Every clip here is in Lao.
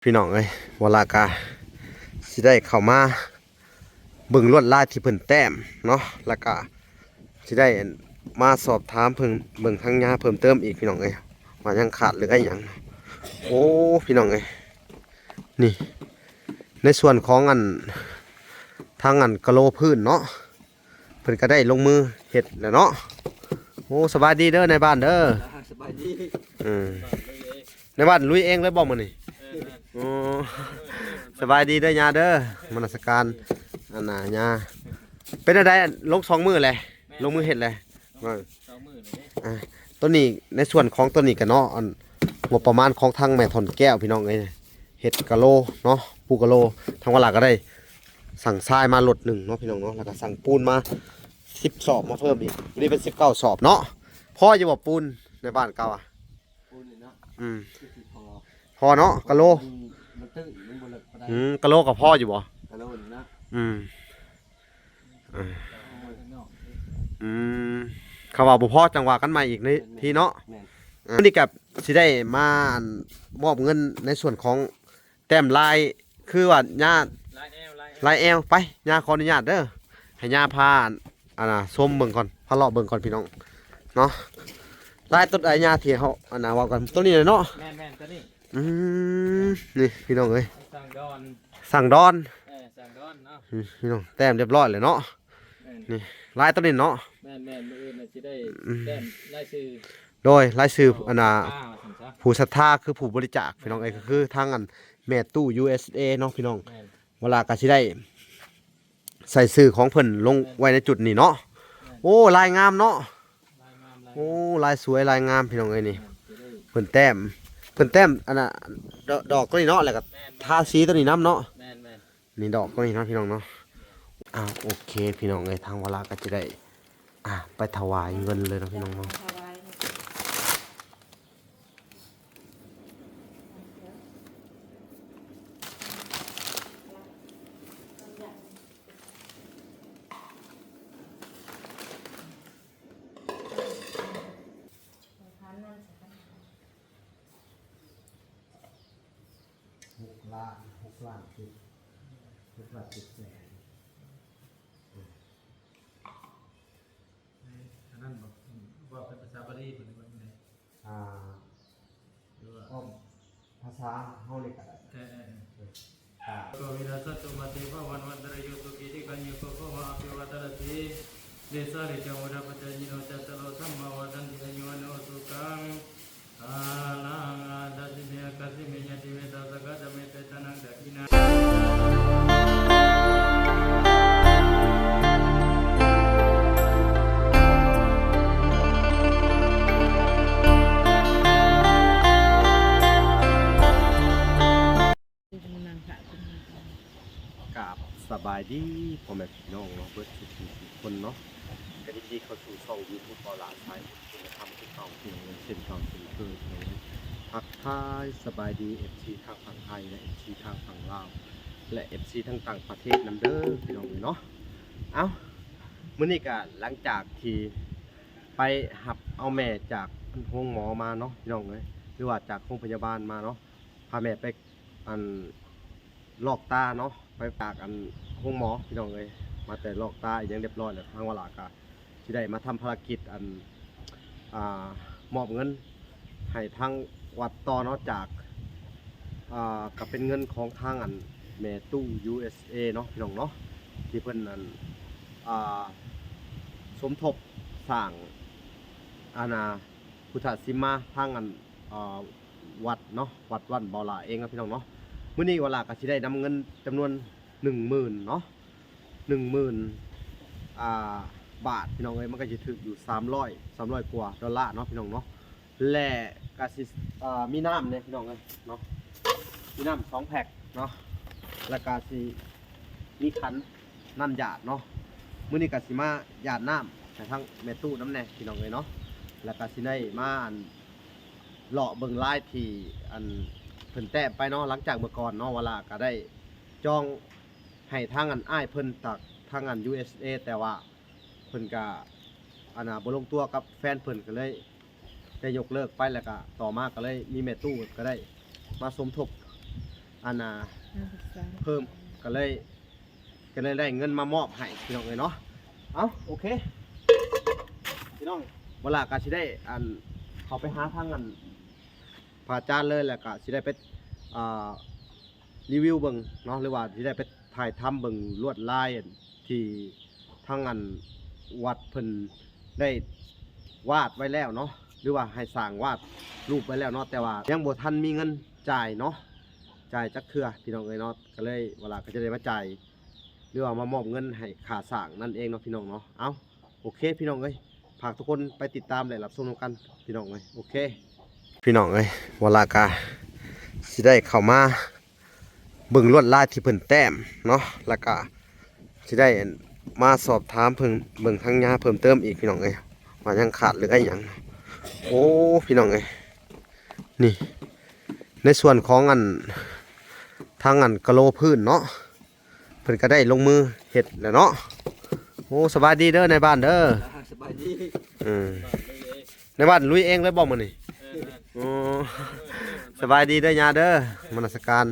ພີ່ນ້ອງເອີຍ, ວາລາກະຊິໄດ້ເຂົ້າມາເບິ່ງລວດລາຍທີ່ເພິ່ນແຕ້ມເນາະ, ແລ້ວກະຊິໄດ້ມາສອບຖາມເພິ່ນ ເບິ່ງທາງຍາເພີ່ມເຕີມອີກ ພີ່ນ້ອງເອີຍ, ວ່າຍັງຂາດເຫຼືອຫຍັງ. ໂອ້ ພີ່ນ້ອງເອີຍ, ນີ້ໃນສ່ວນຂອງອັນ ທາງອັນກະໂຫຼພື້ນເນາະ ເພິ່ນກໍໄດ້ລົງມືເຮັດແລ້ວເນາະ. ໂອ້ ສະບາຍດີເດີນາຍບ້ານເດີ. ອ່າ ສະບາຍດີ. ອືມ ນາຍບ້ານລຸຍເອງເລີຍບໍ່ມື້ນີ້? ເອີ ແມ່ນ. ໂອ້ ສະບາຍດີເດີຍ່າເດີ, ມານະມັດສະການ ອັນນ່າຍ່າ. ເປັນຈັ່ງໃດ ລົງສອງມື້ແຫຼະ? ແມ່ນ. ລົງມືເຮັດແຫຼະ? ສອງ ສອງມື້ແລ້ວເດ້. ອ່າ ຕົວນີ້ ໃນສ່ວນຂອງຕົວນີ້ກໍເນາະ ອັນ ງົບປະມານຂອງທາງແມ່ທ່ອນແກ້ວ ພີ່ນ້ອງເອີຍ, ເຮັດກະໂຫຼເນາະ, ປູກະໂຫຼ. ທາງວາລາກໍໄດ້ສັ່ງຊາຍມາລົດໜຶ່ງເນາະ ພີ່ນ້ອງເນາະ, ແລ້ວກໍສັ່ງປູນມາສິບສອບມາເພີ່ມອີກ, ນີ້ເປັນສິບເກົ້າສອບເນາະ. ພໍຢູ່ບໍ່ປູນໃນບ້ານເກົ່າອະ? ປູນນີ້ເນາະ. ອືມ ຄືຊິພໍ ພໍເນາະ ກະໂຫຼ. ມັນ ມັນຕື້ ມັນບໍ່ເລິກປານໃດ. ອືມ ກະໂຫຼກໍພໍຢູ່ບໍ່? ກະໂຫຼນີ້ເນາະ. ອືມ ອ່າ ອືມ ຄຳວ່າບໍ່ພໍ ຈັ່ງວ່າກັນໃໝ່ອີກໃນ ແມ່ນໆ ທີເນາະ. ແມ່ນ. ອ່າ ມື້ນີ້ກໍຊິໄດ້ມາ ອັນ ມອບເງິນໃນສ່ວນຂອງແຕ້ມລາຍ ຄືວ່າຍ່າ ລາຍແອວ ລາຍແອວ ໄປ ຍ່າຂໍອະນຸຍາດເດີ ໃຫ້ຍ່າພາ ອັນ ອັນນ່າ ຊົມເບິ່ງກ່ອນ ພາເລາະເບິ່ງກ່ອນ ພີ່ນ້ອງເນາະ. ລາຍຕົວໃດຍ່າທີ່ເຮົາ ອັນນ່າ ເວົ້າກັນ ຕົວນີ້ແຫຼະເນາະ. ແມ່ນໆ ຕົວນີ້. ອືມ ນີ້ ພີ່ນ້ອງເອີຍ ສ້າງດອນ ສ້າງດອນ. ເອີ ສ້າງດອນເນາະ. ອືມ ພີ່ນ້ອງ ແຕ້ມຮຽບຮ້ອຍແລ້ວເນາະ. ແມ່ນ. ນີ້ ລາຍຕົວນີ້ເນາະ. ແມ່ນໆ ມື້ອື່ນນະຊິໄດ້ ອືມ ແຕ້ມລາຍຊື່ ໂດຍລາຍຊື່ ເອີ ອັນນ່າ ຜູ້ສັດທາ ຄືຜູ້ບໍລິຈາກ ພີ່ນ້ອງເອີຍ. ແມ່ນໆ ກໍຄືທາງອັນແມ່ຕູ້ ຢູເອສເອ ເນາະ ພີ່ນ້ອງ. ແມ່ນ. ວາລາກໍຊິໄດ້ໃສ່ຊື່ຂອງເພິ່ນລົງ ແມ່ນ ໄວ້ໃນຈຸດນີ້ເນາະ. ແມ່ນ. ໂອ້ ລາຍງາມເນາະ. ລາຍງາມ ລາຍງາມ. ໂອ້ ລາຍສວຍລາຍງາມ ພີ່ນ້ອງເອີຍ. ນີ້ ແມ່ນ ຈະໄດ້ ເພິ່ນແຕ້ມ ເພິ່ນແຕ້ມ ອັນນ່າ ດອກ ດອກຕົວນີ້ເນາະ ແລ້ວກໍ ແມ່ນໆ ທາສີຕົວນີ້ນຳເນາະ. ແມ່ນໆ. ນີ້ດອກຕົວນີ້ເນາະ ພີ່ນ້ອງເນາະ. ອ່າ ໂອເຄ ພີ່ນ້ອງເອີຍ, ທາງວາລາກໍຈະໄດ້ ອ່າ ໄປຖວາຍເງິນເລີຍເນາະ ພີ່ນ້ອງເນາະ. ຖວາຍ ຫົກລ້ານ ຫົກລ້ານເຈັດ ຫົກລ້ານເຈັດແສນ. ອັນນັ້ນບໍ່ ເວົ້າເປັນພາສາບາລີເພິ່ນວ່າຈັ່ງໃດ? ອ່າ ຫຼືວ່າ ເວົ້າພາສາເຮົານີ້ກໍໄດ້. ເອີໆໆ. ກະວິລາສັດຕຸມາເຕພະວັນວັນຕະລະໂຍສຸຂີທິຄາຍຸໂກໂພຫະອະພິວາທະນະສີລິສານິຈັງ ວຸດທາປະຈາຍິໂນ ຈັດຕາໂລ ທຳມາວັດທັນຕິ ອາຍຸວັນໂນ ສຸຂັງ ພະລັງ. ອາດາຊິເມ ອາກາຊິເມ ຍະຕິເມ ຕາສະກະຈະເມ ເຕຕະນັງ ດາກິນາ. ກາບສະບາຍດີພໍ່ແມ່ພີ່ນ້ອງເນາະ ເບິດສູ່ຜູ້ທຸກຄົນເນາະ, ກໍຍິນດີເຂົ້າສູ່ຊ່ອງຢູທູບ ເບົາຫຼ້າ ສາຍບຸນຄຸນນະທຳຄືເກົ່າ ເຊັ່ນເກົ່າເຊັ່ນເຄີຍ. ທັກທາຍສະບາຍດີເອັຟຊີທາງຝັ່ງໄທ ແລະ ເອັຟຊີທາງຝັ່ງລາວ ແລະ ເອັຟຊີທາງຕ່າງປະເທດນຳເດີພີ່ນ້ອງເອີຍເນາະ. ເອົ້າ ມື້ນີ້ກະຫຼັງຈາກທີ່ໄປຮັບເອົາແມ່ຈາກໂຮງໝໍມາເນາະ ພີ່ນ້ອງເອີຍ ຫຼືວ່າຈາກໂຮງພະຍາບານມາເນາະ, ພາແມ່ໄປ ອັນ ລອກຕາເນາະ ໄປຈາກ ອັນ ໂຮງໝໍ ພີ່ນ້ອງເອີຍ, ມາແຕ່ລອກຕາອີ່ຫຍັງຮຽບຮ້ອຍແລ້ວ, ທາງວາລາກະຊິໄດ້ມາທຳພາລະກິດ ອັນ ອ່າ ມອບເງິນໃຫ້ທາງວັດຕໍ່ເນາະ, ຈາກ ອ່າ ກະເປັນເງິນຂອງທາງ ອັນ ແມ່ຕູ້ ຢູເອສເອ ເນາະ ພີ່ນ້ອງເນາະ, ທີ່ເພິ່ນ ອັນ ອ່າ ສົມທົບສ້າງ ອັນນ່າ ພຸດທະສີມາທາງ ອັນ ອ່າ ວັດເນາະ, ວັດບ້ານເບົາຫຼ້າເອງເນາະ ພີ່ນ້ອງເນາະ. ມື້ນີ້ວາລາກໍຊິໄດ້ນຳເງິນຈຳນວນໜຶ່ງໝື່ນເນາະ, ໜຶ່ງໝື່ນ ອ່າ ບາດ ພີ່ນ້ອງເອີຍ, ມັນກໍຊິຖືກຢູ່ສາມຮ້ອຍ ສາມຮ້ອຍກວ່າດອນລາເນາະ ພີ່ນ້ອງເນາະ. ແລະກໍຊິ ອ່າ ມີນ້ຳແດ່ ພີ່ນ້ອງເອີຍເນາະ, ມີນ້ຳສອງແພັກເນາະ, ແລ້ວກໍຊິມີຂັນນ້ຳຢາດເນາະ. ມື້ນີ້ກໍຊິມາຢາດນ້ຳໃຫ້ທາງແມ່ຕູ້ນຳແດ່ ພີ່ນ້ອງເອີຍເນາະ, ແລ້ວກໍຊິໄດ້ມາ ອັນ ເລາະເບິ່ງລາຍທີ່ ອັນ ເພິ່ນແຕ້ມໄປເນາະ. ຫຼັງຈາກເມື່ອກ່ອນເນາະ ວາລາກໍໄດ້ຈອງໃຫ້ທາງ ອັນ ອ້າຍເພິ່ນຈາກທາງ ອັນ ຢູເອສເອ ແຕ່ວ່າເພິ່ນກະ ອັນນ່າ ບໍ່ລົງຕົວກັບແຟນເພິ່ນ ກໍເລີຍໄດ້ຍົກເລີກໄປ, ແລ້ວກະຕໍ່ມາກໍເລີຍມີແມ່ຕູ້ກໍໄດ້ມາສົມທົບ ອັນນ່າ ເພີ່ມ ກໍເລີຍ ກໍເລີຍໄດ້ເງິນມາມອບໃຫ້ພີ່ນ້ອງເອີຍເນາະ. ເອົ້າ ໂອເຄ ພີ່ນ້ອງ ເວລາກໍຊິໄດ້ ອັນ ເຂົ້າໄປຫາທາງ ອັນ ພະອາຈານເລີຍ ແລ້ວກໍຊິໄດ້ໄປ ອ່າ ຣີວິວເບິ່ງເນາະ ຫຼືວ່າຊິໄດ້ໄປຖ່າຍທຳເບິ່ງລວດລາຍ ອັນ ທີ່ທາງ ອັນ ວັດເພິ່ນໄດ້ວາດໄວ້ແລ້ວເນາະ ຫຼືວ່າໃຫ້ສ້າງວາດຮູບໄວ້ແລ້ວເນາະ ແຕ່ວ່າຍັງບໍ່ທັນມີເງິນຈ່າຍເນາະ ຈ່າຍຈັກເທື່ອພີ່ນ້ອງເອີຍເນາະ ກໍເລີຍ ວະລາກໍຈະໄດ້ມາຈ່າຍ ຫຼືວ່າມາມອບເງິນໃຫ້ຄ່າສ້າງນັ້ນເອງເນາະ ພີ່ນ້ອງເນາະ. ເອົ້າ ໂອເຄ ພີ່ນ້ອງເອີຍ ຝາກທຸກຄົນໄປຕິດຕາມ ແລະ ຮັບຊົມນຳກັນ ພີ່ນ້ອງເອີຍ. ໂອເຄ ພີ່ນ້ອງເອີຍ ວະລາກະຊິໄດ້ເຂົ້າມາເບິ່ງລວດລາຍທີ່ເພິ່ນແຕ້ມເນາະ ແລ້ວກະຊິໄດ້ມາສອບຖາມເພິ່ນ ເບິ່ງທາງຍາເພີ່ມເຕີມອີກ ພີ່ນ້ອງເອີຍ ວ່າຍັງຂາດເຫຼືອອີຫຍັງ. ໂອ້ ພີ່ນ້ອງເອີຍ ນີ້ ໃນສ່ວນຂອງ ອັນ ທາງ ອັນ ກະໂຫຼພື້ນເນາະ ເພິ່ນກໍໄດ້ລົງມືເຮັດແລ້ວເນາະ. ໂອ້ ສະບາຍດີເດີນາຍບ້ານເດີ. ອ່າ ສະບາຍດີ. ເອີ ນາຍບ້ານລຸຍເອງເລີຍບໍ່ມື້ນີ້? ເອີ ແມ່ນ. ໂອ້ ສະບາຍດີເດີຍາເດີ ມານະມັດສະການ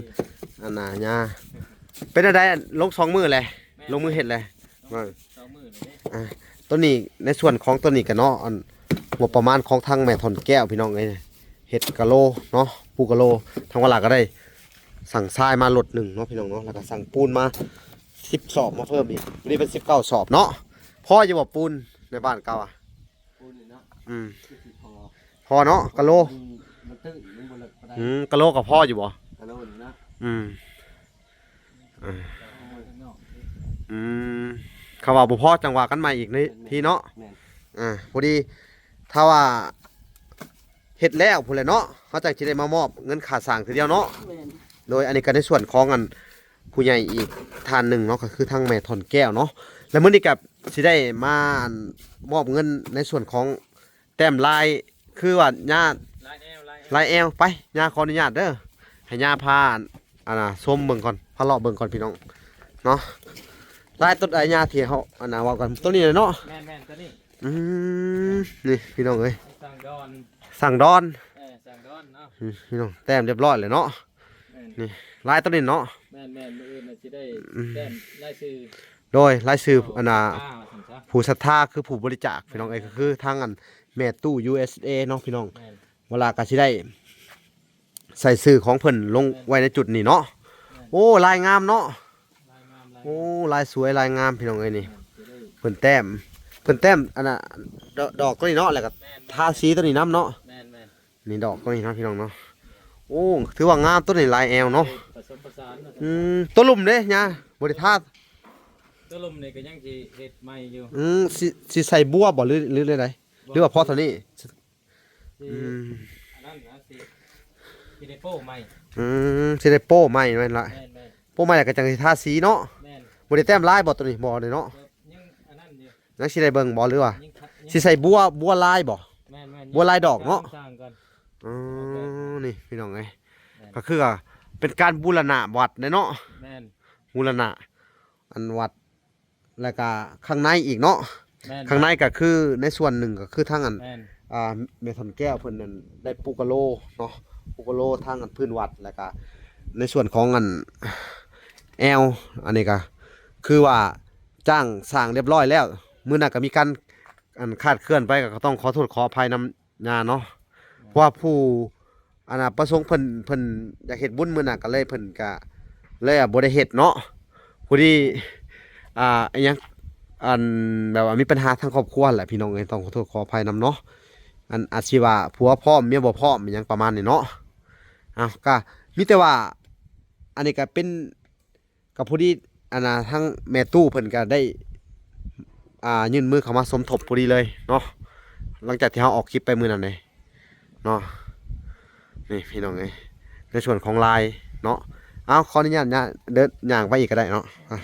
ອັນນ່າ ຍາ ເປັນຈັ່ງໃດ ລົງສອງມື້ແຫຼະ? ແມ່ນ. ລົງມືເຮັດແຫຼະ? ສອງມື້ແລ້ວເດ້. ອ່າ ຕົວນີ້ ໃນສ່ວນຂອງຕົວນີ້ກໍເນາະ ອັນ ງົບປະມານຂອງທາງແມ່ທ່ອນແກ້ວ ພີ່ນ້ອງເອີຍ ເຮັດກະໂຫຼເນາະ ປູກະໂຫຼ ທາງວະລາກໍໄດ້ສັ່ງຊາຍມາລົດໜຶ່ງເນາະ ພີ່ນ້ອງເນາະ ແລ້ວກໍສັ່ງປູນມາສິບສອບມາເພີ່ມອີກ ມື້ນີ້ເປັນສິບເກົ້າສອບເນາະ. ພໍຢູ່ບໍ່ປູນໃນບ້ານເກົ່າອະ? ປູນນີ້ເນາະ ອືມ ຄືຊິພໍ ພໍເນາະ ກະໂຫຼ ມັນ ມັນຕື້ ມັນບໍ່ເລິກປານໃດ. ອືມ ກະໂຫຼກໍພໍຢູ່ບໍ່? ກະໂຫຼນີ້ເນາະ ອືມ. ເອີ ອືມ ຄຳວ່າບໍ່ພໍ ຈັ່ງວ່າກັນໃໝ່ອີກໃນ ແມ່ນໆ ທີເນາະ. ແມ່ນ. ອ່າ ພໍດີ ຖ້າວ່າເຮັດແລ້ວພຸ້ນແຫຼະເນາະ ເຮົາຈັ່ງຊິໄດ້ມາມອບເງິນຄ່າສ້າງທີດຽວເນາະ. ແມ່ນ. ໂດຍ ອັນນີ້ກໍໃນສ່ວນຂອງ ອັນ ຜູ້ໃຫຍ່ອີກທ່ານໜຶ່ງເນາະ ກໍຄືທາງແມ່ທ່ອນແກ້ວເນາະ ແລະ ມື້ນີ້ກໍຊິໄດ້ມາ ອັນ ມອບເງິນໃນສ່ວນຂອງ ແຕ້ມລາຍ ຄືວ່າຍາ ລາຍແອວ ລາຍແອວ ລາຍແອວ ໄປ ຍາຂໍອະນຸຍາດເດີ ໃຫ້ຍາພາ ອັນ ອັນນ່າ ຊົມເບິ່ງກ່ອນ ພາເລາະເບິ່ງກ່ອນ ພີ່ນ້ອງເນາະ. ລາຍຕົວໃດຍາທີ່ເຮົາ ອັນນ່າ ເວົ້າກັນ ຕົວນີ້ແຫຼະເນາະ? ແມ່ນໆ ຕົວນີ້. ອືມ ນີ້ພີ່ນ້ອງເອີຍ ສ້າງດອນ ສ້າງດອນ ເອີ ສ້າງດອນເນາະ. ອືມ ພີ່ນ້ອງ ແຕ້ມຮຽບຮ້ອຍແລ້ວເນາະ. ແມ່ນ. ນີ້ລາຍຕົວນີ້ເນາະ. ແມ່ນໆ ມື້ອື່ນນະຊິໄດ້ ອືມ ແຕ້ມລາຍຊື່ ໂດຍລາຍຊື່ ເອົາ ອັນນ່າ ຜູ້ສັດທາ ຄືຜູ້ບໍລິຈາກ ພີ່ນ້ອງເອີຍ ແມ່ນໆ ກໍຄືທາງ ອັນ ແມ່ຕູ້ USDA ເນາະ ພີ່ນ້ອງ. ແມ່ນ. ເວລາກໍຊິໄດ້ໃສ່ຊື່ຂອງເພິ່ນລົງ ແມ່ນ ໄວ້ໃນຈຸດນີ້ເນາະ. ແມ່ນ. ໂອ້ ລາຍງາມເນາະ. ລາຍງາມ ລາຍງາມ. ໂອ້ ລາຍສວຍລາຍງາມ ພີ່ນ້ອງເອີຍ ນີ້. ແມ່ນ ຊິໄດ້ ເພິ່ນແຕ້ມ ເພິ່ນແຕ້ມ ອັນນ່າ ດອກ ດອກຕົວນີ້ເນາະ ແລ້ວກໍ ແມ່ນໆ ທາສີຕົວນີ້ນຳເນາະ. ແມ່ນໆ. ນີ້ດອກຕົວນີ້ເນາະ ພີ່ນ້ອງເນາະ. ໂອ້ ຖືວ່າງາມ ຕົວນີ້ລາຍແອວເນາະ ປະສົມປະສານ. ອືມ ຕົວລຸ່ມເດ້ຍາ ບໍ່ໄດ້ທາ ຕົວລຸ່ມນີ້ກໍຍັງຊິເຮັດໃໝ່ຢູ່. ອືມ ຊິ ຊິໃສ່ບົວບໍ່ ຫຼື ຫຼືແນວໃດ? ບໍ່ ຫຼືວ່າພໍເທົ່ານີ້? ຊິ ອືມ ອັນນັ້ນນະ ຊິ ຊິໄດ້ໂປ້ໃໝ່. ອືມ ຊິໄດ້ໂປ້ໃໝ່ແມ່ນລະ. ແມ່ນໆ. ໂປ້ໃໝ່ແລ້ວກໍຈັ່ງຊິທາສີເນາະ. ແມ່ນ. ບໍ່ໄດ້ແຕ້ມລາຍບໍ່ຕົວນີ້? ບໍ່ເດ້ເນາະ. ຍັງອັນນັ້ນຢູ່ ຍັງຊິໄດ້ເບິ່ງບໍ່ ຫຼືວ່າ ຍັງ ຍັງ ຊິໃສ່ບົວ ບົວລາຍບໍ່? ແມ່ນໆ ບົວລາຍດອກເນາະ. ສ້າງກ່ອນ. ອໍ ນີ້ພີ່ນ້ອງເອີຍ ແມ່ນ ກໍຄືເປັນການບູລະນະວັດເດ້ເນາະ. ແມ່ນ. ບູລະນະ ອັນ ວັດ ແລ້ວກະຂ້າງໃນອີກເນາະ. ແມ່ນ. ຂ້າງໃນກໍຄືໃນສ່ວນໜຶ່ງກໍຄືທາງ ອັນ ແມ່ນ ອ່າ ແມ່ທ່ອນແກ້ວເພິ່ນນັ້ນໄດ້ປູກະໂລເນາະ ປູກະໂລທາງ ອັນ ພື້ນວັດ ແລ້ວກະໃນສ່ວນຂອງ ອັນ ແອວ ອັນນີ້ກໍຄືວ່າຈ້າງສ້າງຮຽບຮ້ອຍແລ້ວ. ມື້ນັ້ນກໍມີການ ອັນ ຄາດເຄື່ອນໄປ ກໍຕ້ອງຂໍໂທດຂໍອະໄພນຳ ຍາເນາະ. ແມ່ນ. ເພາະວ່າຜູ້ ອັນນ່າ ປະສົງເພິ່ນ ເພິ່ນຢາກເຮັດບຸນມື້ນັ້ນ ກໍເລີຍ ເພິ່ນກໍເລີຍບໍ່ໄດ້ເຮັດເນາະ. ພໍດີ ອ່າ ອີຫຍັງ ອັນ ແບບວ່າມີບັນຫາທາງຄອບຄົວແຫຼະ ພີ່ນ້ອງເອີຍ ຕ້ອງຂໍໂທດຂໍອະໄພນຳເນາະ. ອັນ ອາດຊິວ່າຜົວພ້ອມເມຍບໍ່ພ້ອມ ອີຫຍັງປະມານນີ້ເນາະ. ເອົ້າ ກໍມີແຕ່ວ່າ ອັນນີ້ກໍເປັນ ກໍພໍດີ ອັນນ່າ ທາງແມ່ຕູ້ເພິ່ນກໍໄດ້ ອ່າ ຍື່ນມືເຂົ້າມາສົມທົບພໍດີເລີຍເນາະ ຫຼັງຈາກທີ່ເຮົາອອກຄລິບໄປມື້ນັ້ນເດ້ເນາະ. ນີ້ພີ່ນ້ອງເອີຍ ໃນສ່ວນຂອງລາຍເນາະ. ເອົາ ຂໍອະນຸຍາດຍ່າງ ເດີນຍ່າງໄປອີກກໍໄດ້ເນາະ. ອາ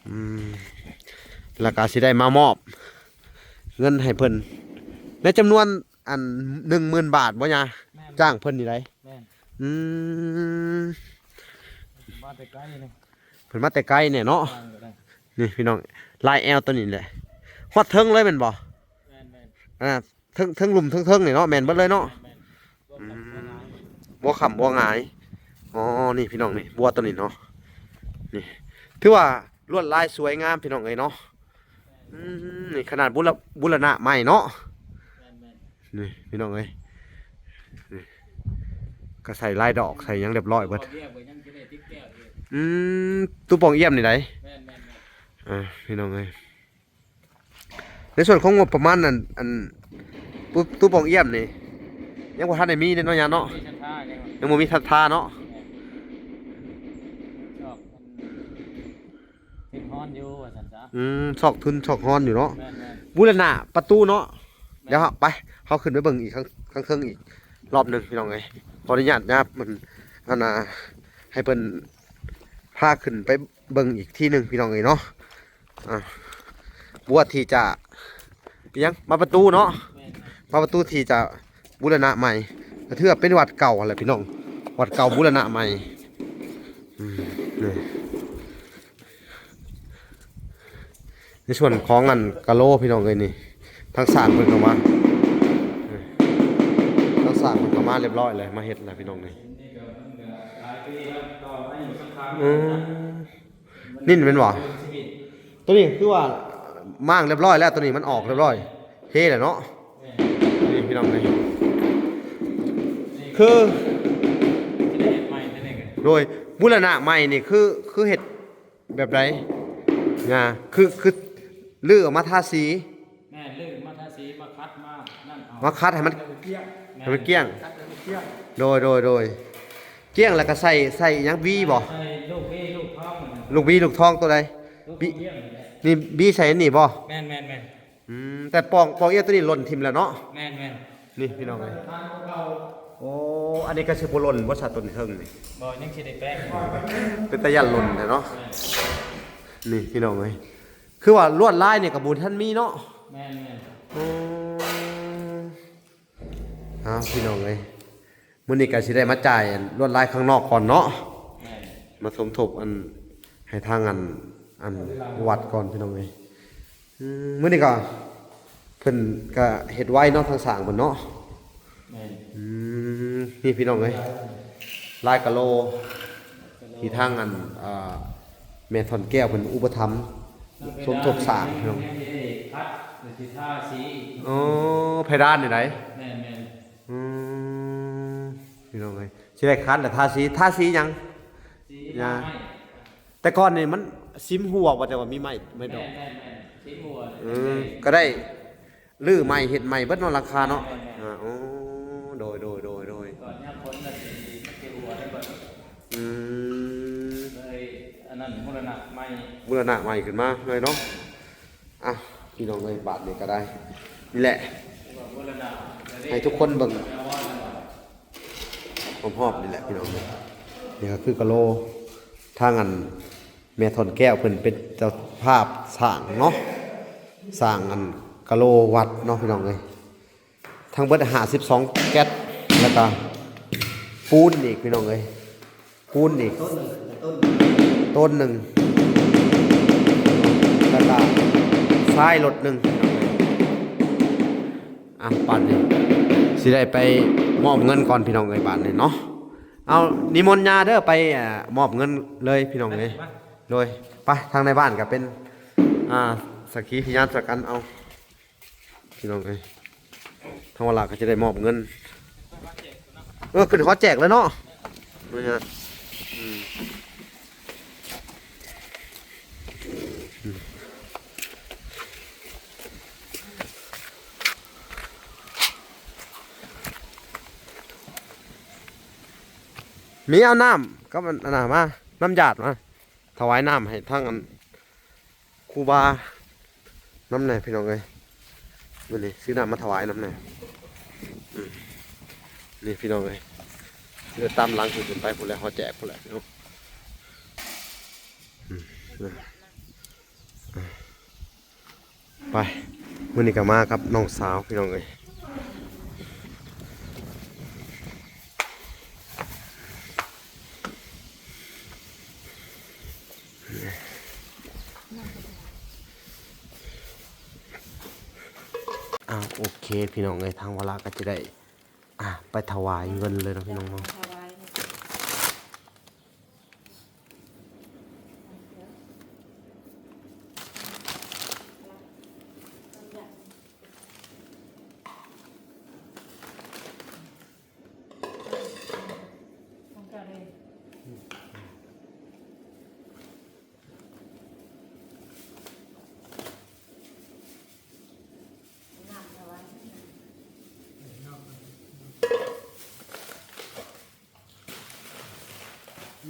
ອືມ ແລ້ວກໍຊິໄດ້ມາມອບເງິນໃຫ້ເພິ່ນ ໃນຈຳນວນ ອັນ ໜຶ່ງໝື່ນບາດບໍ່ຍາ? ແມ່ນ. ຈ້າງເພິ່ນນີ້ໃດ? ແມ່ນ. ອືມ ມາແຕ່ໄກນີ້ ເພິ່ນມາແຕ່ໄກແດ່ເນາະ. ນີ້ພີ່ນ້ອງ ລາຍແອວຕົວນີ້ແຫຼະ ຮອດເທິງເລີຍແມ່ນບໍ່? ແມ່ນໆ. ອັນນ່າ ເທິງ ເທິງລຸ່ມເທິງໆນີ້ເນາະ ແມ່ນເບິດເລີຍເນາະ. ແມ່ນໆ. ອືມ ບໍ່ຄ້ຳບໍ່ຫງາຍ. ອໍ ນີ້ພີ່ນ້ອງ ນີ້ບົວໂຕນີ້ເນາະ ນີ້ຖືວ່າລວດລາຍສວຍງາມພີ່ນ້ອງເອີຍເນາະ. ອືມ ນີ້ຂະໜາດບູລະ ບູລະນະໃໝ່ເນາະ. ແມ່ນໆ ນີ້ພີ່ນ້ອງເອີຍ ນີ້ກໍໃສ່ລາຍດອກໃສ່ຫຍັງຮຽບຮ້ອຍເບິດ. ອືມ ຕູ້ປ່ອງອຽມນີ້ໃດ? ແມ່ນໆ ອ່າ ພີ່ນ້ອງເອີຍ ໃນສ່ວນຂອງງົບປະມານອັນ ອັນຕູ້ ຕູ້ປ່ອງອຽມນີ້ ຍັງບໍ່ທັນໄດ້ມີເດ້ເນາະ ຍາເນາະ ຍັງບໍ່ມີທັດທາເນາະ. ແມ່ນ ຊອກມັນທຶນຮອນຢູ່ວ່າຊັ້ນຊະ. ອືມ ຊອກທຶນຊອກຮອນຢູ່ເນາະ. ແມ່ນໆ ບູລະນະປະຕູເນາະ. ແມ່ນ ດຽວເຮົາໄປ ເຮົາຂຶ້ນໄປເບິ່ງອີກ ຂ້າງ ຂ້າງເທິງອີກລອບໜຶ່ງພີ່ນ້ອງເອີຍ. ຂໍອະນຸຍາດຍາບມັນ ອັນນ່າ ໃຫ້ເພິ່ນພາຂຶ້ນໄປເບິ່ງອີກທີໜຶ່ງພີ່ນ້ອງເອີຍເນາະ. ອ່າ ບົວທີ່ຈະ ອີຫຍັງ ບານປະຕູເນາະ. ແມ່ນໆ ບານປະຕູທີ່ຈະບູລະນະໃໝ່ ກໍຖືວ່າເປັນວັດເກົ່າຫັ້ນແຫຼະພີ່ນ້ອງ ວັດເກົ່າບູລະນະໃໝ່. ອືມ ນີ້ ໃນສ່ວນຂອງອັນກະໂລພີ່ນ້ອງເອີຍ ນີ້ທາງຊ່າງເພິ່ນກໍມາ ນີ້ທາງຊ່າງເພິ່ນກໍມາຮຽບຮ້ອຍແລ້ວ ມາເຮັດແລ້ວພີ່ນ້ອງນີ້. ອືມ ນີ້ແມ່ນບໍ່? ໂຕນີ້ຄືວ່າມ້າງຮຽບຮ້ອຍແລ້ວ ໂຕນີ້ມັນອອກຮຽບຮ້ອຍ ເທແລ້ວເນາະ. ນີ້ພີ່ນ້ອງເອີຍ ຄື ໂດຍບູລະນະໃໝ່ນີ້ ຄື ຄືເຮັດແບບໃດ? ນະ ຄື ຄືຮື້ອອກມາທາສີ. ແມ່ນ ຮື້ມາທາສີ ມາຂັດມານັ້ນເອົາ ມາຂັດໃຫ້ມັນ ໃຫ້ມັນກ້ຽງ ແມ່ນ ໃຫ້ມັນກ້ຽງ ຂັດໃຫ້ມັນກ້ຽງ. ໂດຍ ໂດຍ ໂດຍ ກ້ຽງແລ້ວກໍໃສ່ ໃສ່ຫຍັງ ຫວີບໍ່? ໃສ່ລູກຫວີລູກທອງນັ້ນນະ ລູກຫວີລູກທອງໂຕໃດ? ລູກຂອງວຽງນີ້ແຫຼະ ນີ້ ຫວີໃສ່ອັນນີ້ບໍ່? ແມ່ນໆໆ ອືມ ແຕ່ປ່ອງ ປ່ອງອຽມໂຕນີ້ຫຼົ່ນຖິ້ມແລ້ວເນາະ. ແມ່ນໆ ນີ້ພີ່ນ້ອງເອີຍ ໂອ້ ອັນນີ້ກໍຊິບໍ່ຫຼົ່ນບໍ່ຊະ ໂຕນີ້ເທິງນີ້? ບໍ່ ຍັງຊິໄດ້ແປງ ເປັນຕາຢ້ານຫຼົ່ນແທ້ເນາະ. ແມ່ນ ນີ້ພີ່ນ້ອງເອີຍ ຄືວ່າລວດລາຍນີ້ກໍບໍ່ທັນມີເນາະ. ແມ່ນໆ ໂອ້ ເອົາ ພີ່ນ້ອງເອີຍ ມື້ນີ້ກໍຊິໄດ້ມາຈ່າຍອັນລວດລາຍຂ້າງນອກກ່ອນເນາະ. ແມ່ນ ມາສົມທົບອັນ ໃຫ້ທາງອັນ ອັນວັດກ່ອນພີ່ນ້ອງເອີຍ. ອືມ ມື້ນີ້ກໍ ເພິ່ນກໍເຮັດໄວເນາະ ທາງຊ່າງເພິ່ນເນາະ. ແມ່ນ ອືມ ນີ້ພີ່ນ້ອງເອີຍ ລາຍກະໂລ ທີ່ທາງອັນ ອ່າ ແມ່ທ່ອນແກ້ວເພິ່ນອຸປະຖຳສົມທົບສ້າງພີ່ນ້ອງ. ພັດ ຊິທາສີ ອໍ ເພດານນີ້ໃດ? ແມ່ນໆ ອືມ ພີ່ນ້ອງເອີຍ ຊິໄດ້ຂັດແລ້ວ ທາສີ ທາສີຫຍັງ? ສີ ຍາ ຍາໄມ້ ແຕ່ກ່ອນນີ້ມັນຊິມຮົ່ວບໍ່ ແຕ່ວ່າມີໄມ້ ໄມ້ດອກ. ແມ່ນໆໆ ຊິມຮົ່ວ ເອີ ກໍໄດ້ ຮື້ໃໝ່ເຮັດໃໝ່ເບິດເນາະ ຫຼັງຄາເນາະ. ແມ່ນໆ ອ່າ ໂອ້ ໂດຍ ໂດຍ ໂດຍ ໂດຍ ກ່ອນຍາມຝົນກໍຊິ ມັນຊິຮົ່ວໄດ້ເບິດ. ອືມ ເລີຍອັນນັ້ນບູລະນະໃໝ່ ບູລະນະໃໝ່ຂຶ້ນມາເລີຍເນາະ. ອ່ະ ພີ່ນ້ອງເອີຍ ບາດນີ້ກໍໄດ້ ນີ້ແຫຼະ ໃຫ້ທຸກຄົນເບິ່ງຮອບໆນີ້ແຫຼະພີ່ນ້ອງເອີຍ. ນີ້ກໍຄືກະໂລ ທາງອັນ ແມ່ທ່ອນແກ້ວເພິ່ນເປັນເຈົ້າພາບສ້າງເນາະ ສ້າງອັນກະໂລວັດເນາະ ພີ່ນ້ອງເອີຍ. ທັງເບິດຫ້າສິບສອງແກັດ ແລ້ວກະປູນອີກ ພີ່ນ້ອງເອີຍ ປູນອີກ ຕົ້ນໜຶ່ງ ແລ້ວກະຊາຍລົດໜຶ່ງ. ອ່ະ ບາດນີ້ຊິໄດ້ໄປມອບເງິນກ່ອນ ພີ່ນ້ອງເອີຍ ບາດນີ້ເນາະ. ເອົາ ນິມົນຍ່າເດີ ໄປ ເອີ ມອບເງິນເລີຍ ພີ່ນ້ອງເອີຍ. ໂດຍ ໄປ ທາງໃນບ້ານກໍເປັນ ອ່າ ສັກຂີພະຍານຊະກັນ ເອົາ ພີ່ນ້ອງເອີຍ ທາງວາລະກໍຈະໄດ້ມອບເງິນ ເອີ ຂຶ້ນຮອດແຈກແລ້ວເນາະ. ມີເອົານ້ຳກັບອັນນັ້ນມາ ນ້ຳຢາດມາ ຖວາຍນ້ຳໃຫ້ທາງອັນ ຄູບານຳແດ່ ພີ່ນ້ອງເອີຍ. ມື້ນີ້ຊື້ນ້ຳມາຖວາຍນຳແດ່. ອືມ ນີ້ພີ່ນ້ອງເອີຍ ເດີນຕາມຫຼັງເພິ່ນໄປພຸ້ນແຫຼະ ຮອດແຈກພຸ້ນແຫຼະເນາະ. ອືມ ໄປ ມື້ນີ້ກໍມາກັບນ້ອງສາວ ພີ່ນ້ອງເອີຍ. ອ້າວ ໂອເຄ ພີ່ນ້ອງເອີຍ ທາງວາລະກໍຈະໄດ້ ອ່າ ໄປຖວາຍເງິນເລີຍເນາະ ພີ່ນ້ອງເນາະ. ຖວາຍນີ້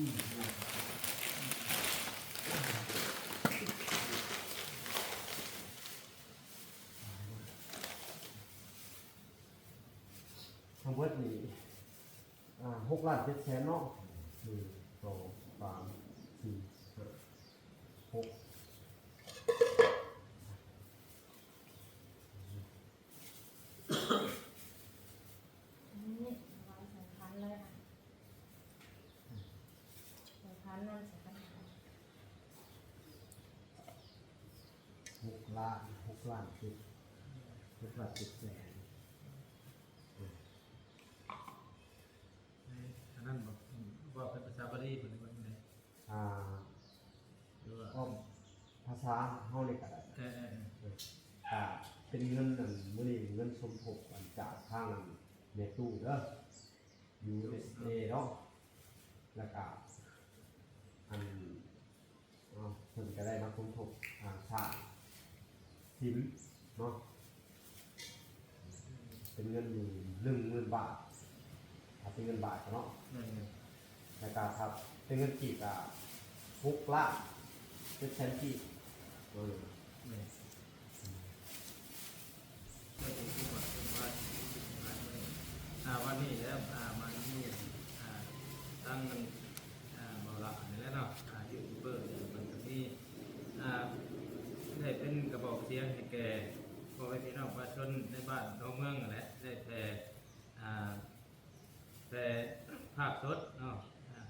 ທັງເບິດນີ້ ອ່າ ຫົກລ້ານເຈັດແສນເນາະ ໜຶ່ງ ສອງ ສາມ ສີ່ ຫ້າ ຫົກ ອັນນີ້ຖວາຍສັງຂານເລີຍ ສັງຂານນຳສັງຂານ ຫົກລ້ານ ຫົກລ້ານເຈັດ ຫົກລ້ານເຈັດແສນ ອັນນັ້ນບອກ ເວົ້າເປັນພາສາບາລີເພິ່ນວ່າຈັ່ງໃດ? ອ່າ ຫຼືວ່າ ເວົ້າພາສາເຮົານີ້ກໍໄດ້ ເອີ ເອີ ເອີ ກໍເປັນເງິນ ອັນ ມື້ນີ້ເງິນສົມທົບ ອັນ ຈາກທາງ ອັນ ແມ່ຕູ້ເດີ ຢູເອັສເອ ເນາະ ແລ້ວກໍ ອັນ ເນາະ ເພິ່ນກໍໄດ້ມາສົມທົບ ອ່າ ສ້າງສິມເນາະ ເປັນເງິນຢູ່ໜຶ່ງໝື່ນບາດ ຖ້າເປັນເງິນບາດເນາະ ແມ່ນໆ ແລ້ວກໍຖ້າເປັນເງິນກີບກໍຫົກລ້ານເຈັດແສນກີບ ເອີ ແມ່ນ. ເຈົ້າເປັນຜູ້ບາດເຈັບມາ ອ່າ ວັນນີ້ແຫຼະ ອ່າ ມານີ້ ອ່າ ທາງ ອ່າ ເບົາຫຼ້ານີ້ແຫຼະເນາະ ອ່າ ຢູທູບເບີນີ້ ເພິ່ນກໍມີ ອ່າ ໄດ້ເປັນກະບອກສຽງໃຫ້ແກ່ພໍ່ແມ່ພີ່ນ້ອງປະຊາຊົນໃນບ້ານໃນເມືອງຫັ້ນແຫຼະ ໄດ້ແຜ່ ອ່າ ແຕ່ພາກສົດເນາະ ອ່າ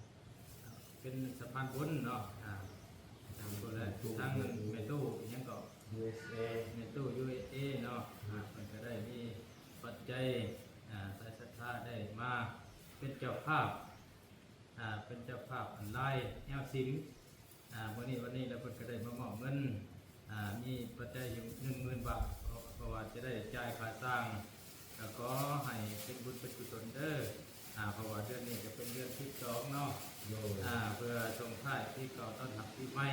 ເປັນສະພານບຸນເນາະ ອ່າ ທາງແມ່ຕູ້ ທາງແມ່ຕູ້ຫຍັງເກາະ ຢູເອັສເອ ແມ່ຕູ້ ຢູເອັສເອ ເນາະ ອ່າ ເພິ່ນກໍໄດ້ມີປັດໄຈ ອ່າ ສາຍສັດທາໄດ້ມາເປັນເຈົ້າພາບ ອ່າ ເປັນເຈົ້າພາບອັນລາຍແນວສິມ ອ່າ ມື້ນີ້ ວັນນີ້ລະເພິ່ນກໍໄດ້ມາມອບເງິນ ອ່າ ມີປັດໄຈຢູ່ໜຶ່ງໝື່ນບາດ ເພາະ ເພາະວ່າຈະໄດ້ຈ່າຍຄ່າສ້າງ ກໍຂໍໃຫ້ເປັນບຸນເປັນກຸສົນເດີ ອ່າ ເພາະວ່າເດືອນນີ້ກໍເປັນເດືອນສິບສອງເນາະ ໂດຍ ອ່າ ເພື່ອສົ່ງທ້າຍປີເກົ່າຕ້ອນຮັບປີໃໝ່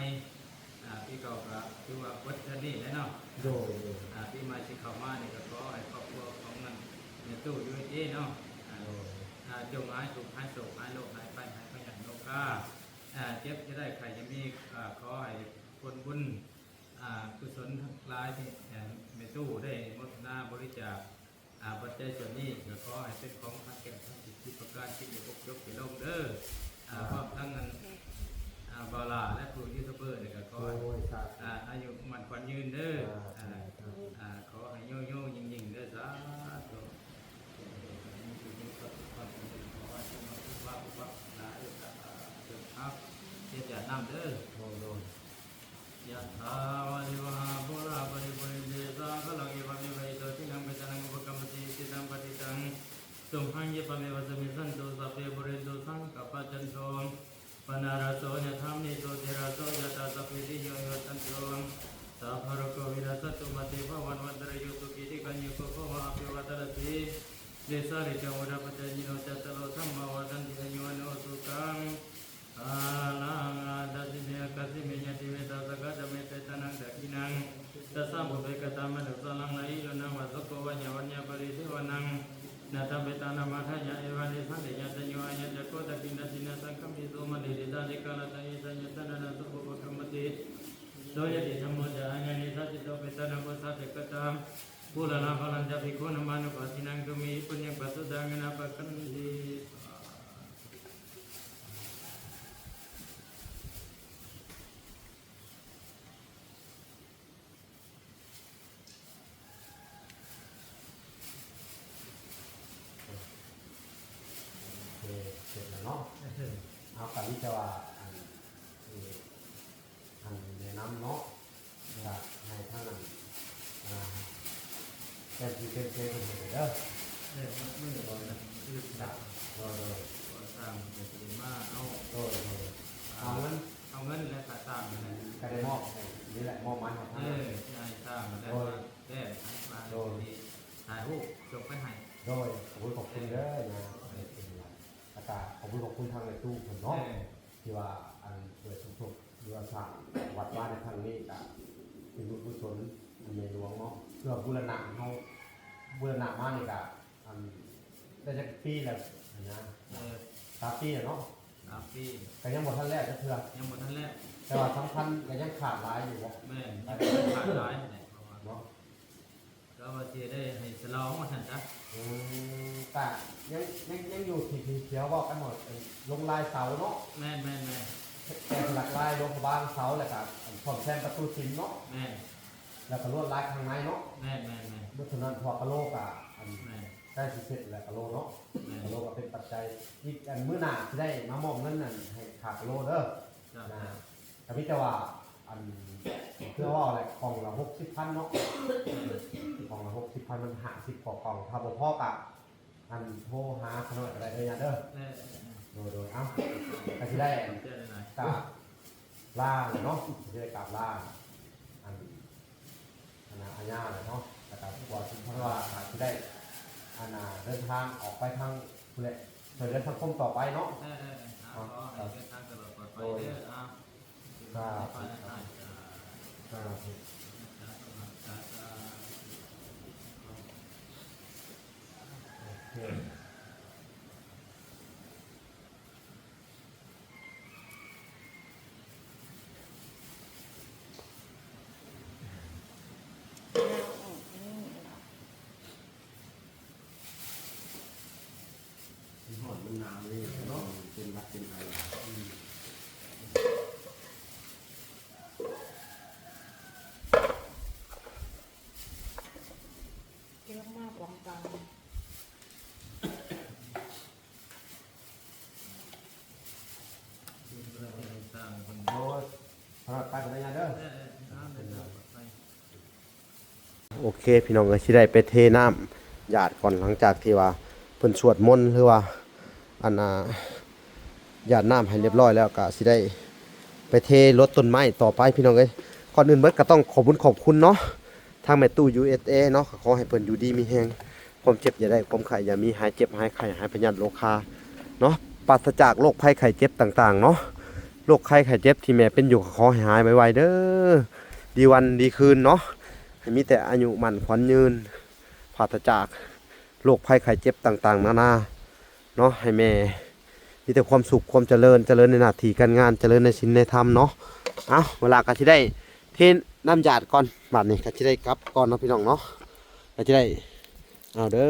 ອ່າ ປີເກົ່າກໍຖືວ່າເບິດເດືອນນີ້ແຫຼະເນາະ ໂດຍ ໂດຍ ອ່າ ປີໃໝ່ຊິເຂົ້າມານີ້ກໍຂໍໃຫ້ຄອບຄົວຂອງນັ້ນ ແມ່ຕູ້ ຢູເອັສເອ ເນາະ ອ່າ ໂດຍ ອ່າ ຈົ່ງຫາຍທຸກຫາຍໂສກຫາຍໂລກຫາຍໄພຫາຍພະຍາດໂລກາ ອ່າ ເຈັບຢ່າໄດ້ ໄຂ້ຢ່າມີ ອ່າ ຂໍໃຫ້ຜົນບຸນ ອ່າ ກຸສົນທັງຫຼາຍທີ່ ເອີ່ ແມ່ຕູ້ໄດ້ໂມທະນາບໍລິຈາກ ອ່າ ປັດໄຈສ່ວນນີ້ ກໍຂໍໃຫ້ເປັນຂອງທັງແກ້ວທັງສິບສິບປະການ ຄິດໃຫ້ຄົບຈົບໃຫ້ລົງເດີ ອ່າ ພ້ອມທັງອັນ ອ່າ ບ່າວຫຼ້າ ແລະ ຜູ້ຢູທູບເບີນີ້ກໍຂໍໃຫ້ ໂອ້ຍ ສາທຸ ອ່າ ອາຍຸໝັ້ນຂວັນຍືນເດີ ອ່າ ອ່າ ສາທຸ ອ່າ ຂໍໃຫ້ໂຍໂຍຍິ່ງໆເດີ ສາທຸ ມີສຸກມີຄວາມສຳເລັດ ຂໍໃຫ້ສົມຫວັງທຸກຄວາມປາດຖະໜາເດີ ສາທຸ ເອົາ ເຮັດຢາດນ້ຳເດີ ໂດຍ ໂດຍ ຍະຖາ ວາລິວະຫາ ປູລາ ປະລິປູເຣນຕິ ສາຄະລັງ ເອວະເມວະ ອິໂຕ ທິນນະ ເປຕານັງ ອຸປະກັບປະຕິ ອິຊິຕັງ ປະສິຕັງ ຕຸມຫັງ ຂິບປະເມວະ ສະມິຊສັນຕຸ ສັບເພ ປູເຣນຕຸ ສັງກະປະ ຈັນໂທ ປະນະລະໂສ ຍະຖາ ມະນີ ໂຊຕິລາໂສ ຍະຖາ ສັບພີຕິໂຍ ວິວັດຊັນຕຸ ສັບພະໂລໂກ ວິນັດສັນຕຸ ມາເຕ ພະວັດວັນຕະລາໂຍ ສຸຂີ ທີຄາຍຸໂກ ພະວະ ອະພິວາທະນະສີລິສານິຈັງ ວຸດທະປະຈາຍິໂນ ຈັດຕາໂລ ທຳມາ ວັດທັນຕິ ອາຍຸ ວັນໂນ ສຸຂັງ ພະລັງ ອາດາຊິເມ ອາຄາຊິເມ ຍາຕິເມ ຕາສະກະຈະເມ ເປຕານັງ ດາກິນັງ ຕັດສະ ປຸບເປ ກະຕະ ມະນຸສານັງ ນະຫິໂນ ນະວະ ໂສໂກ ວະຍະ ວັນຍາ ປະລິເທວະນັງ ນະທະ ເປຕານັງ ມາທະຍາ ເອວະເມ ສັນເດ ຍະຕະໂຍ ອາຍະ ຈັກໂຄ ດາກິນນະ ສິນນະ ສັງຄະມິ ໂສ ມະເດ ເດຕາ ເດກາລະຕະ ເອສະ ຍະສະ ນະນະ ໂສ ໂພ ໂພຄະມະຕິ ໂສ ຍະຕິ ທຳໂມ ຈະ ອາຍະເນ ສາສິໂຕ ເປຕານັງ ໂອສາ ເດກະຕາ ບູລະນະ ພະລັນ ຈະ ພິກຂຸ ນະມານຸ ປາສິນັງ ຕຸ ເມຫິ ປຸນຍັງ ປະສຸດທັງ ຍານະ ປະກັນຕິ ໂອເຄ ເສັດແລ້ວເນາະ ເອົາ ກະມີແຕ່ວ່າ ອັນ ອັນແນະນຳເນາະ ກະໃຫ້ທາງນັ້ນ ອ່າ ແຕ່ງຊື່ແຕ່ງເສຍງເພິ່ນໃຫ້ເດີ ເອີ ມື້ ມື້ ມື້ອື່ນ ໂດຍ ໂດຍ ກໍສ້າງເພິ່ນກໍຊິໄດ້ມາເອົາ ໂດຍ ໂດຍ ອ່າ ເອົາເງິນ ເອົາເງິນ ແລະ ຄ່າສ້າງນັ້ນແຫຼະ ກໍໄດ້ມອບໃຫ້ ນີ້ແຫຼະ ມອບໝາຍໃຫ້ທາງ ເອີ ທີ່ໃຫ້ສ້າງ ແລ້ວ ໂດຍ ກໍແຈ້ງໃຫ້ວ່າ ໂດຍ ຊິຖ່າຍຮູບສົ່ງໄປໃຫ້ ໂດຍ ຂອບຄຸນ ຂອບຄຸນເດີນະ ເອີ ແລ້ວກໍຂອບຄຸນຂອບຄຸນທາງແມ່ຕູ້ເພິ່ນເນາະ ເອີ ທີ່ວ່າ ອັນ ເປີດສົມທົບ ຫຼືວ່າສ້າງວັດວາໃນຄັ້ງນີ້ ກໍເປັນບຸນກຸສົນອັນໃຫຍ່ຫຼວງເນາະ ເພື່ອບູລະນະເຮົາ ບູລະນະມານີ້ກໍ ອັນ ໄດ້ຈັກປີແລ້ວຫັ້ນນະ? ເອີ ສາມປີແລ້ວເນາະ? ສາມປີ ກໍຍັງບໍ່ທັນແລ້ວຈັກເທື່ອ ຍັງບໍ່ທັນແລ້ວ ແຕ່ວ່າສຳຄັນກໍຍັງຂາດຫຼາຍຢູ່ບໍ່? ແມ່ນ ຍັງຂາດຫຼາຍຫັ້ນແຫຼະ ເພາະວ່າ ເນາະ ກໍວ່າຊິໄດ້ໃຫ້ສະຫຼອງວ່າຊັ້ນຊະ. ອືມ ກະຍັງ ຍັງ ຍັງຢູ່ທີ່ ທີ່ ທີ່ເຮົາເວົ້າກັນວ່າ ເອີ ລົງລາຍເສົາເນາະ. ແມ່ນໆໆ ແກະສະຫຼັກລາຍ ລົງພະບາງເສົາ ແລ້ວກະ ອັນ ສ້ອມແຊມປະຕູສິນເນາະ. ແມ່ນ ແລ້ວກະລວດລາຍຂ້າງໃນເນາະ. ແມ່ນໆໆ ເບິດເທົ່ານັ້ນ ເພາະວ່າກະໂຫຼກະ ອັນ ແມ່ນ ໃກ້ຊິເສັດແລ້ວກະໂຫຼເນາະ. ແມ່ນ ກະໂຫຼກະເປັນປັດໄຈ ອີກອັນມື້ໜ້າຊິໄດ້ມາມອບເງິນນັ້ນໃຫ້ຄ່າກະໂຫຼເດີ. ເຈົ້າ ນະ ກໍມີແຕ່ວ່າ ອັນ ຄືເວົ້າແຫຼະ ກ່ອງລະຫົກສິບພັນເນາະ. ເອີ ກ່ອງລະຫົກສິບພັນ ມັນຫ້າສິບຕໍ່ກ່ອງ ຖ້າບໍ່ພໍກະ ອັນ ໂທຫາຂ້ານ້ອຍກໍໄດ້ເດີຍາດເດີ. ເອີ ໂດຍໆ ເອົ້າ ກໍຊິໄດ້ ຂອບໃຈຫຼາຍໆ ກາບລາເນາະ ຊິໄດ້ກາບລາ ອັນ ອັນນ່າ ອາຍາແຫຼະເນາະ ແລ້ວກໍ ເພາະວ່າ ເພາະວ່າ ອາ ຊິໄດ້ ອັນນ່າ ເດີນທາງອອກໄປທາງພຸ້ນແຫຼະ ຊ່ວຍເຫຼືອສັງຄົມຕໍ່ໄປເນາະ. ເອີໆໆ ເອົາ ເອົາ ຂໍໃຫ້ເດີນທາງຕະຫຼອດປອດໄພເດີ. ເອົາ ສາທຸ ສາທຸ ສາທຸ ສາທຸ ໂອເຄ. ມັນຮ້ອນມັນໜາວນີ້ເນາະ ເປັນຫວັດເປັນໄອ. ອືມ ເກັບມາປອງກັນ. ໂອ້ຍ ຂະໜາດໄປກໍໄດ້ຍາເດີ. ໂອເຄ ພີ່ນ້ອງເອີຍ ຊິໄດ້ໄປເທນ້ຳຢາດກ່ອນ ຫຼັງຈາກທີ່ວ່າເພິ່ນສວດມົນ ຫຼືວ່າ ອັນນ່າ ຢາດນ້ຳໃຫ້ລຽບຮ້ອຍແລ້ວ ກໍຊິໄດ້ໄປເທລົດຕົ້ນໄມ້ຕໍ່ໄປ ພີ່ນ້ອງເອີຍ. ກ່ອນອື່ນເບິດກໍຕ້ອງຂອບບຸນຂອບຄຸນເນາະ ທາງແມ່ຕູ້ ຢູເອສເອ ເນາະ ກໍຂໍໃຫ້ເພິ່ນຢູ່ດີມີແຮງ ຄວາມເຈັບຢ່າໄດ້ ຄວາມໄຂ້ຢ່າມີ ຫາຍເຈັບຫາຍໄຂ້ ຫາຍພະຍາດໂລຄາເນາະ ປາສະຈາກໂລກໄພໄຂ້ເຈັບຕ່າງໆເນາະ. ໂລກໄຂ້ໄຂ້ເຈັບທີ່ແມ່ເປັນຢູ່ ກໍຂໍໃຫ້ຫາຍໄວໆເດີ ດີວັນດີຄືນເນາະ ໃຫ້ມີແຕ່ອາຍຸໝັ້ນຂວັນຍືນ ປາສະຈາກໂລກໄພໄຂ້ເຈັບຕ່າງໆນານາເນາະ ໃຫ້ແມ່ມີແຕ່ຄວາມສຸກຄວາມຈະເລີນ ຈະເລີນໃນໜ້າທີ່ການງານ ຈະເລີນໃນສິນໃນທຳເນາະ. ເອົ້າ ເວລາກໍຊິໄດ້ເທນ້ຳຢາດກ່ອນ ບາດນີ້ກໍຊິໄດ້ກັບກ່ອນເນາະ ພີ່ນ້ອງເນາະ ກໍຊິໄດ້ ເອົາເດີ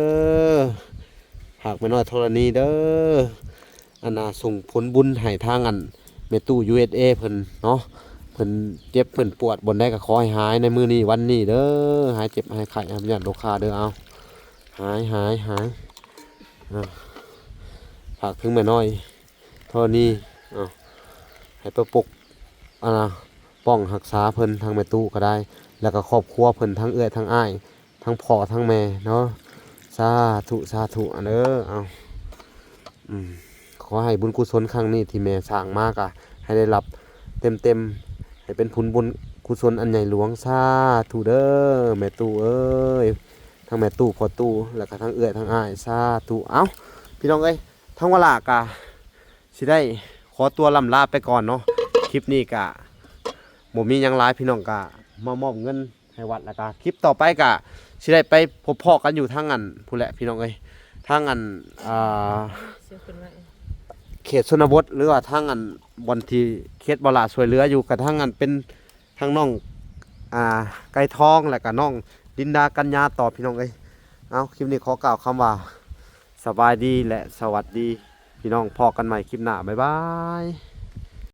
ຝາກແມ່ນ້ອຍທໍລະນີເດີ ອັນນ່າ ສົ່ງຜົນບຸນໃຫ້ທາງ ອັນ ແມ່ຕູ້ ຢູເອສເອ ເພິ່ນເນາະ ເພິ່ນເຈັບເພິ່ນປວດບ່ອນໃດກໍຂໍໃຫ້ຫາຍໃນມື້ນີ້ວັນນີ້ເດີ ຫາຍເຈັບຫາຍໄຂ້ ຫາຍພະຍາດໂລຄາເດີ. ເອົາ ຫາຍ ຫາຍ ຫາຍ ອ່າ ຝາກເຖິງແມ່ນ້ອຍທໍລະນີ ເອົາ ໃຫ້ປະປົກ ອັນນ່າ ປ້ອງຮັກສາເພິ່ນ ທັງແມ່ຕູ້ກໍໄດ້ ແລ້ວກໍຄອບຄົວເພິ່ນ ທັງເອື້ອຍ ທັງອ້າຍ ທັງພໍ່ທັງແມ່ເນາະ. ສາທຸ ສາທຸ ອັນເອີ ເອົາ ອືມ ຂໍໃຫ້ບຸນກຸສົນຄັ້ງນີ້ທີ່ແມ່ສ້າງມາ ກະໃຫ້ໄດ້ຮັບເຕັມໆ ໃຫ້ເປັນຜົນບຸນກຸສົນອັນໃຫຍ່ຫຼວງ. ສາທຸເດີ ແມ່ຕູ້ເອີຍ ທັງແມ່ຕູ້ ພໍ່ຕູ້ ແລ້ວກະທັງເອື້ອຍ ທັງອ້າຍ ສາທຸ. ເອົ້າ ພີ່ນ້ອງເອີຍ ທາງວາລາກະຊິໄດ້ຂໍຕົວລ່ຳລາໄປກ່ອນເນາະ. ຄລິບນີ້ກະບໍ່ມີຫຍັງຫຼາຍ ພີ່ນ້ອງກະມາມອບເງິນ ໃຫ້ວັດ ແລ້ວກະຄລິບຕໍ່ໄປກະຊິໄດ້ໄປພົບພໍ້ກັນຢູ່ທາງ ອັນ ພຸ້ນແຫຼະ ພີ່ນ້ອງເອີຍ ທາງ ອັນ ອ່າ ເຂດຊົນນະບົດ ຫຼືວ່າທາງ ອັນ ບ່ອນທີ່ເຂດບໍ່ຫຼ້າຊ່ວຍເຫຼືອຢູ່ ກະທາງ ອັນ ເປັນທາງນ້ອງ ອ່າ ໄກ່ທອງ ແລ້ວກະນ້ອງລິນດາ ກັນຍາ ຕໍ່ ພີ່ນ້ອງເອີຍ. ເອົາ ຄລິບນີ້ຂໍກ່າວຄຳວ່າ ສະບາຍດີ ແລະ ສະຫວັດດີ ພີ່ນ້ອງ ພໍ້ກັນໃໝ່ຄລິບໜ້າ ບາຍບາຍ.